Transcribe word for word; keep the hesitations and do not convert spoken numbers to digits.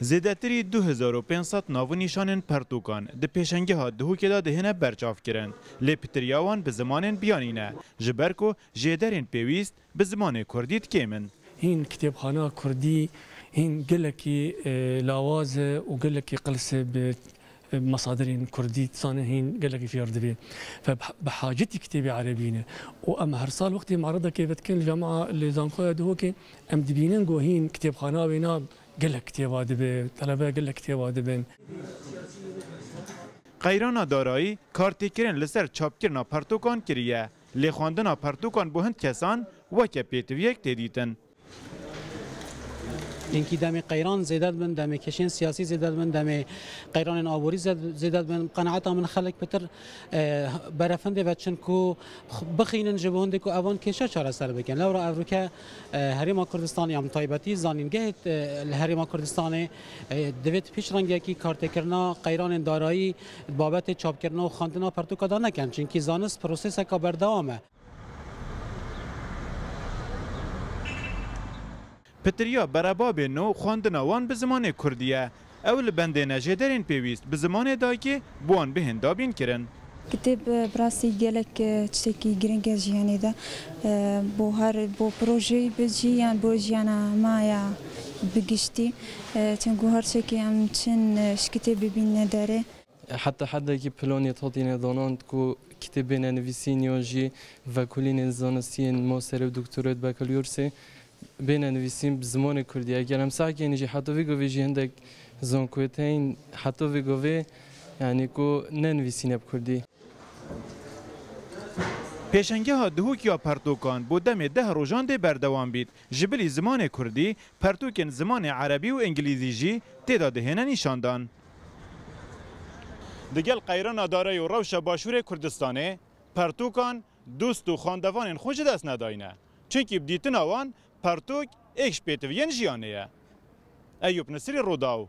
Zêdetirî du hezar û pênc sed navnîşanên pertûkan di pêşengeha Duhokê de dihêne berçavkirin, lê pitiriya wan bi zimanên biyanî ne, ji ber ku jêderên pêwîst bi zimanê kurdî di kêm in. Hîn kitêbxana kurdî hîn gelekî, e, lawaz e û gelekî qilis e bi, e, mesadirên kurdî, dizane hîn gelekî fêr dibe. Ve bi, bi hacetî kitêbê erebî ne. Û em her sal wextê meredekê vedikin li cama, li zankoya Duhokê, em dibînin ku hîn kitêbxana wêna gelek kitêba dibe, telebe gelek kitêba dibin. Qeyrana darayî kartêkirin li ser çapkirina pertûkan kiriye, lê xwendina pertûkan bo hind kesan weke pêtiviyek tê dîtin. Hinkî demê qeyran zêde dibin, demê kêşên siyasî zêde dibin, demê qeyranên aborî zed-, zêde dibin. Qenaeta min xelk pitir, e, berefindê ve çin ku bixînin ji bo hindê ku evan kêşa çareser bikin. Lewra evroke, e, Herêma Kurdistanê ya bi taybetî zanîngehê, e, li Herêma Kurdistanê, e, divêt pêşrengekî kartêkirina qeyranên darayî di babetê çapkirina û xwendina pertûka de nekin. Çunkî zanist proseseka berdewam e. Pitiriya berebabên nû xwendina wan bi zimanê kurdî ye. Ew li bendê ne jêderên pêwîst bi zimanê dayikê bi wan bihên dabîn kirin. Kitêb, e, bi rastî gelek, e, tiştekî giring e jiyanê de. E, bo her, bo projeyî bi jî yan bo jiyana me ya bi giştî. E, çinku her tiştekî em çin, e, ji kitêbê bînine derê. Heta hedekî planê totîne donand ku kitêbê ne nivîsîn yo jî vekolînên zanistiyên masterê û doktorê û bakalorîsê bêne nivîsîn bi zimanê kurdî. Eger em sehkên jî heta vî govê jî hindek zankoyê tên heta vî govê, yanî ku ne nivîsîne bi kurdî. Pêşengeha Duhokê ya pertûkan bo demê deh rojan dê berdewam bît. Ji bilî zimanê kurdî, pertûkên zimanê erebî û îngilîzî jî tê de dihêne nîşandan. Digel qeyrana darayî û rewşa Başûrê Kurdistanê, pertûkan dost û xwendevanên xwe ji dest nedayne. Çunkî bi dîtina wan pertûk êk ji pêtiviyên jiyanê ye. Eyûp Nisirî, Rûdaw.